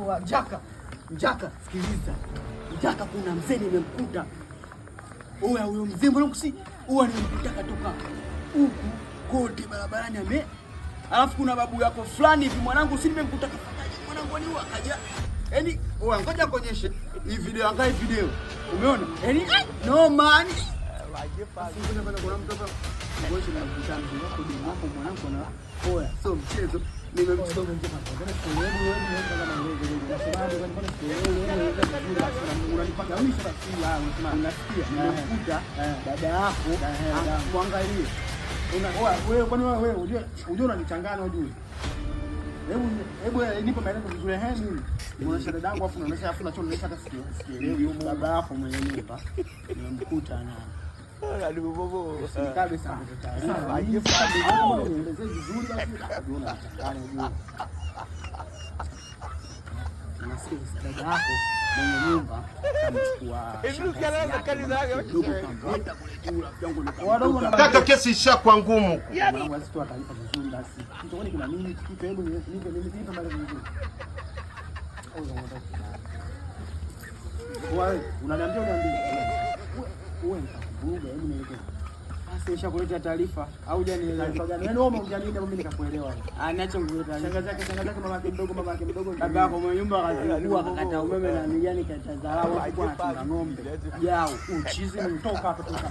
Oya, Mjaka, Mjaka, sikiliza. Mjaka, kuna mzee nimemkuta. Oya, huyo mzee mwanangu si huwa nimemkuta katoka huku kote barabarani ame. Alafu kuna babu yako fulani hivi mwanangu, si nimemkuta kafanyaje mwanangu, ni huwa akaja. Yaani, oya, ngoja kuonyeshe hii video, angalia hii video. Umeona? Yaani, no man. Ngoja kwanza, kuna mtu hapa. Ngoja nimemkuta mzee wako demu wako mwanangu na oya, sio mchezo. Nimemsoma unasikia, nimemkuta dada yako, mwangalie. Wewe kwani wewe unajua unanichanganya ujue. Hebu hebu nipe maelezo vizuri ehe mimi. Unaonyesha dadangu afu unaonyesha afu unaonyesha hata sikielewi huko. Baba yako mwenye nyumba nimemkuta na usinikabe sana taarifa. Nielezee vizuri basi. Unanichanganya ujue. Unasikia sasa, dada yako mwenye nyumba kamchukua mdogo kamwenda kule juu, rafiki yangu nikamkuta. Kaka, kesi ishakuwa ngumu. Mwanangu basi toa taarifa vizuri basi. Kitu kwani kuna nini? Kitu hebu nipe nipe maelezo vizuri. Wewe unaniambia uniambie. Wewe nitakuvuruga, hebu nielekeze. Sasa ishakuleta taarifa au hujanielewa? Taarifa gani? Yaani wewe umeongea nini mimi nikakuelewa? Ah, niache nikupe taarifa. Shangazi yake mama yake mdogo Baba yako mwenye nyumba akazingua akakata umeme na nijani katazarau hapo kwa anachunga ng'ombe. Jao. Uchizi ni mtoka hapa toka.